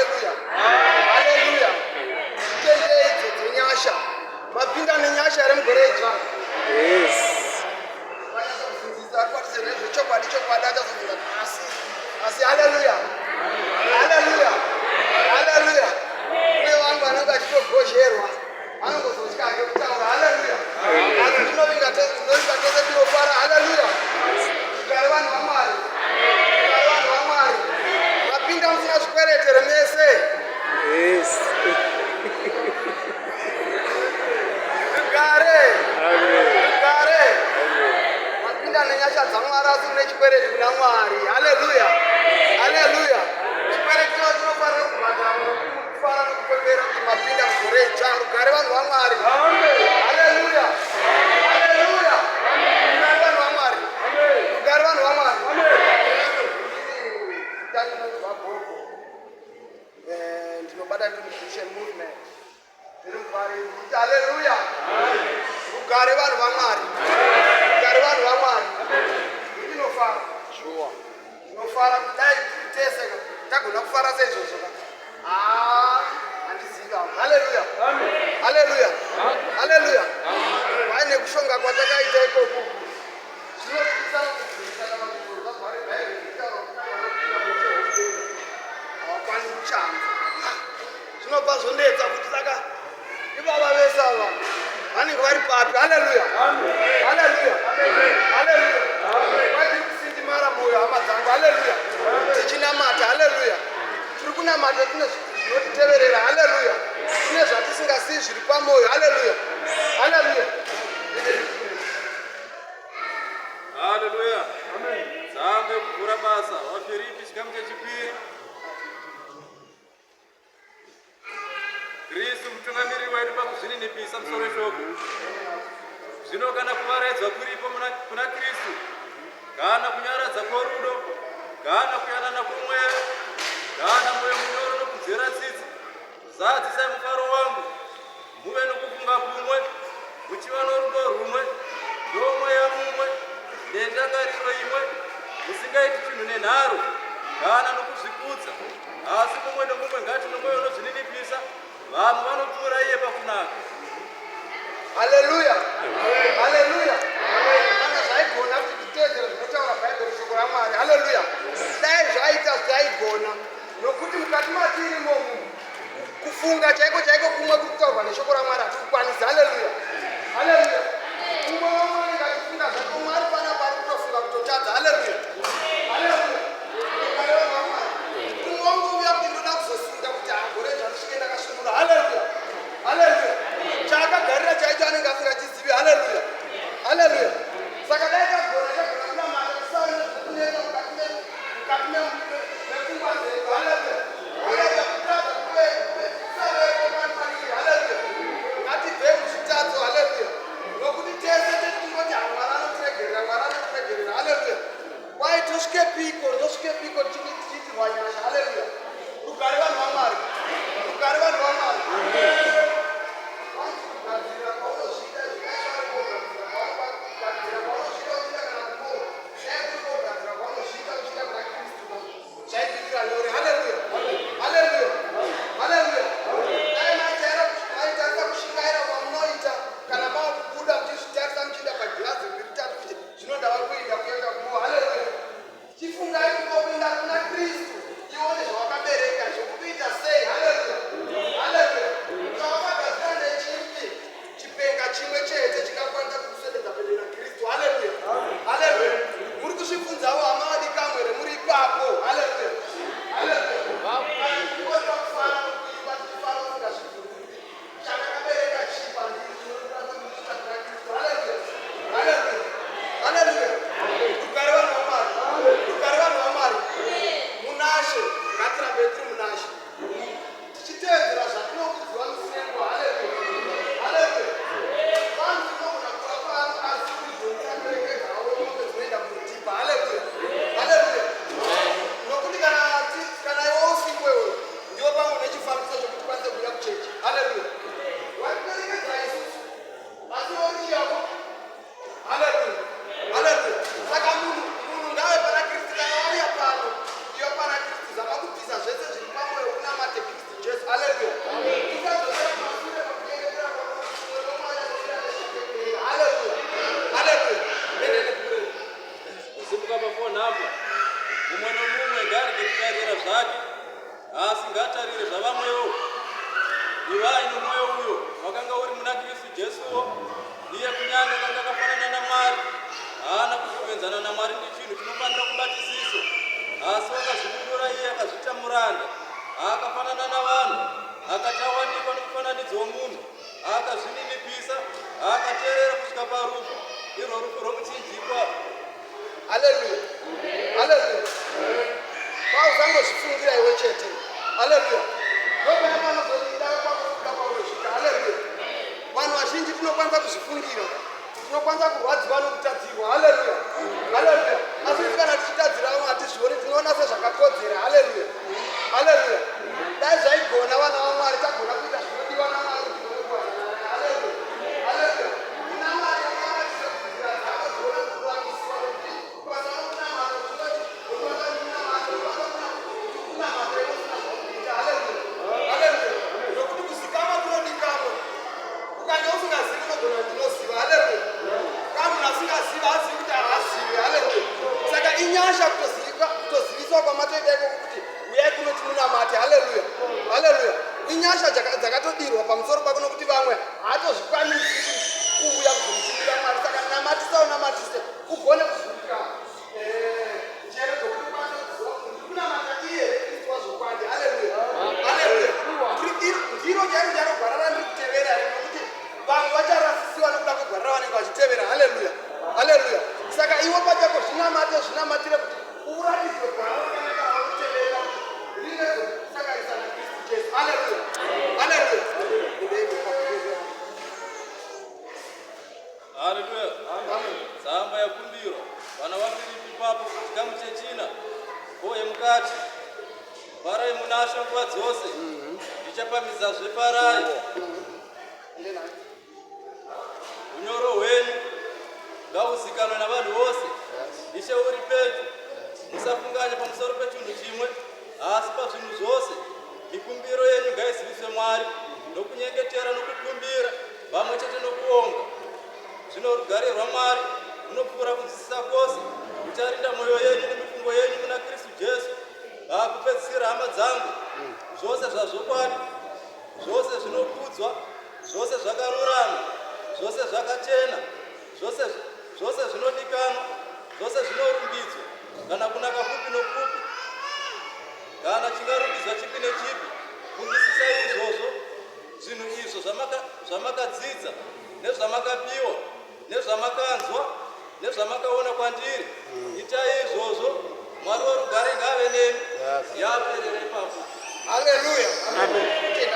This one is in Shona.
Haleluya, haleluya. Titendei idzodzo nyasha. Mapinda nenyasha here mugore idzva? Yes. Vanyatsobvunzisa akwanise nezvechokwadi chokwadi achazobvunza asi asi haleluya haleluya haleluya. Kune vangu vanenge vachitogozherwa anongozotya hake kutaura haleluya, asi ndinovinga tinovinga tose tinofara haleluya. Rugare vanhu vaMwari, rugare vanhu vaMwari. Mapinda musina zvikwereti here mese? Yes. Rugare, Amen. rugare. Amen. Mapinda nenyasha dzaMwari asi mune chikwereti kuna Mwari. Haleluya, haleluya. Chikwereti chino chinofanira kubhadharwa nokuti muri kufara nokupembera kuti mapinda mugore idzva. Rugare vanhu vaMwari. Haleluya, haleluya. Rugare vanhu vaMwari, rugare vanhu vaMwari. Zita rinonzi Vagogo. Ndinobata ndiri muChristian Movement. Ndiri muparidzi. Haleluya. Rugare vanhu vaMwari, rugare vanhu vaMwari. Ndinofara. Sure. Ndinofara kuti dai tiri tese ka, tagona kufara seizvozvo ka. Ah, handizivi hangu. Haleluya, haleluya, haleluya. Kwai nekushonga kwatakaita ikoku zvinotyisa kubvisa kana kuzorwa zuva reBhaibheri ritaura kuti vanopinda muushe hwokudenga havakwani kuchanza. Zvinobva zvonetsa kuti saka ivava vese ava vanenge vari papi? Haleluya, haleluya, haleluya. Kwatiri kusindimara mwoyo hama dzangu. Haleluya. Tichinamata, haleluya, tiri kunamata tine zvinotiteverera. Haleluya. Tine zvatisingasii zviri pamwoyo. Haleluya, haleluya. Haleluya. Tsamba yekuvhura basa vaFiripi chikamu chechipiri. Kristu mutungamiriri wedu pakuzvininipisa musoro weshoko. Zvino kana kuvaraidzwa kuripo kuna Kristu, kana kunyaradza kworudo, kana kuyanana kwomweya, kana mwoyo munyoro nokunzwira tsitsi, zadzisai mufaro wangu, muve nokufunga kumwe, muchiva norudo rumwe, nomweya mumwe, nendangariro imwe, musingaiti chinhu nenharo kana nokuzvikudza, asi mumwe nomumwe ngati nomwoyo unozvininipisa, vamwe vanopfuura iye pakunaka. Haleluya, haleluya. Kana zvaigona kuti titeedzere zvinotaura Bhaibheri, shoko raMwari, haleluya, dai zvaita zvaigona, nokuti mukati matiri imomu kufunga chaiko chaiko kumwe kuri kutaurwa neshoko raMwari hatikukwanisi. Haleluya, haleluya. Umwe wamwe anenge achifunga zvake, umwe ari panapa ari kutofunga kutotadza. Haleluya, haleluya. Rugare vanhu vaMwari. Umwe wangouya kuti ndoda kuzosunga kuti hagore zvandisvike ndakasvinura. Haleluya, haleluya. Chaakagarira chaicho anenge asingachizivi. Haleluya, haleluya. Saka dai tagona tagona kunamata tisave nezvinotinetsa mukati mepfungwa dzedu. Haleluya, haleluya. Kutadza kusavepo patiri. Haleluya. Ngatibvei muzvitadzo. Haleluya. Nokuti tese tetingoti ha, Mwari anotiregerera, Mwari anotiregerera. Haleluya. Kwai tosvikepiko, tosvikepiko tichiitirwa nyasha? Haleluya. Rugare vanhu vaMwari, rugare vanhu vaMwari. Kugadzirira kwaunozviita kugadzira kwaunozviita uchiita kana kumo dai kuri kogadzira kwaunozviita uchiita kuna Kristu zvaikuitira nyore. Haleluya, haleluya, haleluya. Dai maitarisa kushingaira kwamunoita kana mava kubuda, muchizvitarisa muchienda pagirazi riviri tatu kuti zvino ndava kuenda kuenda kumo. Haleluya. Chifungai kungopinda kuna Kristu ione zvawakabereka zvokukuita sei. Haleluya, haleluya. Chawakagadzira ndechipi? Chipenga chimwe chete chingakwanisa kukuswededza pedo naKristu. Haleluya, haleluya. Muri kuzvibvunzawo hama vadikamwe here muri ipapo? Haleluya, haleluya. Kana tichingori pakufara nokuimba tichifara usingazvibvunzi kuti chandakabereka chii pandiri chinoda kuti kuna Kristu. Haleluya, haleluya, haleluya. Rugare vanhu vaMwari, rugare vanhu vaMwari. Muna Kusvika pafonhamba mumwe nomumwe ngaarege kutarira zvake, asi ngaatarire zvavamwewo. Ivai nomwoyo uyo wakanga uri muna Kristu Jesuwo. Iye kunyange akanga akafanana naMwari, haana kuti kuenzana naMwari ndichinhu chinofanira kubatisiso, asi wakazvidurura iye akazviita muranda, akafanana navanhu, akati awanikwa nomufananidzo womunhu, akazvininipisa, akateerera kusvika parufu, irwo rufu rwomuchinjikwa. Haleluya, haleluya. Pausangozvifungira iwe chete. Haleluya. Ndopaya panozodida kwakuda kwaunozvika. Haleluya. Vanhu vazhinji tinokwanisa kuzvifungira, tinokwanisa kurwadziwa nokutadzirwa. Haleluya, haleluya. Asi kuti kana tichitadzira vamwe hatizvioni, tinoona sezvakakodzera. Haleluya, haleluya. Dai zvaigona vana vaMwari tagona kuita zvinodiwa naMwari kuti tigone kuwana. Haleluya, haleluya. Kuna Mwari yakaratidza kuti nzira dzako dzione kururamiswa, nokuti kubasa rokunamata tinoti unobata munamato, unobata kunamata iwe usina zvakuita. Haleluya, haleluya. Nokuti kuzikanwa kunodikanwa. Ukange usingazivi unogona ndinoziva. Haleluya. Kana munhu asingazivi haazivi kuti haazivi. Haleluya. Saka inyasha kutoziviswa kwamatoita ikoko kuti uyai kunoti munamate. Haleluya, haleluya. Inyasha dzakatodirwa pamusoro pako, nokuti vamwe haatozvikwanisi kuuya kuzomushumira Mwari. Saka namatisa, unamatise ugone kuvhurika njere dzokuti ukwanise kuziva kuti ndiri kunamata iye Kristu wazvokwadi. Haleluya, haleluya. Ndiro chairo chairo gwara randiri kutevera here, nokuti vamwe vacharasisiwa nokuda kwegwara ravanenge vachitevera. Haleluya, haleluya. Saka iwe pachako zvinamate, zvinamatire kuti uratidzwe gwara rakanaka raunotevera kuti rinezokusanganisa naKristu Jesu. Haleluya, haleluya. Haleluya. Tsamba yakumbirwa vana vaFiripi ipapo, chikamu chechina, ko yemukati. Farai munaShe nguva dzose. Ndichapamhidzazve, farai. Unyoro hwenyu ngahuzikanwe navanhu vose. Ishe uri pedyo. Musafunganya pamusoro pechinhu chimwe, asi pazvinhu zvose mikumbiro yenyu ngaiziviswe Mwari nokunyengetera nokukumbira pamwe chete nokuonga. Zvino rugare rwaMwari runopfuura kunzwisisa kwose rucharinda mwoyo yenyu nemifungo yenyu muna Kristu Jesu. Pakupedzisira, hama dzangu, zvose zvazvokwadi, zvose zvinokudzwa, zvose zvakarurama, zvose zvakachena, zvose zvinodikanwa, zvose zvinorumbidzwa, kana kunaka kupi nokupi, kana chingarumbidzwa chipi nechipi, fungisisai izvozvo. Zvinhu izvo zvamakadzidza nezvamakapiwa nezvamakanzwa nezvamakaona kwandiri, itai izvozvo. Mwari worugare ngave nemi. Yaperera ipapo. Haleluya. Tenda.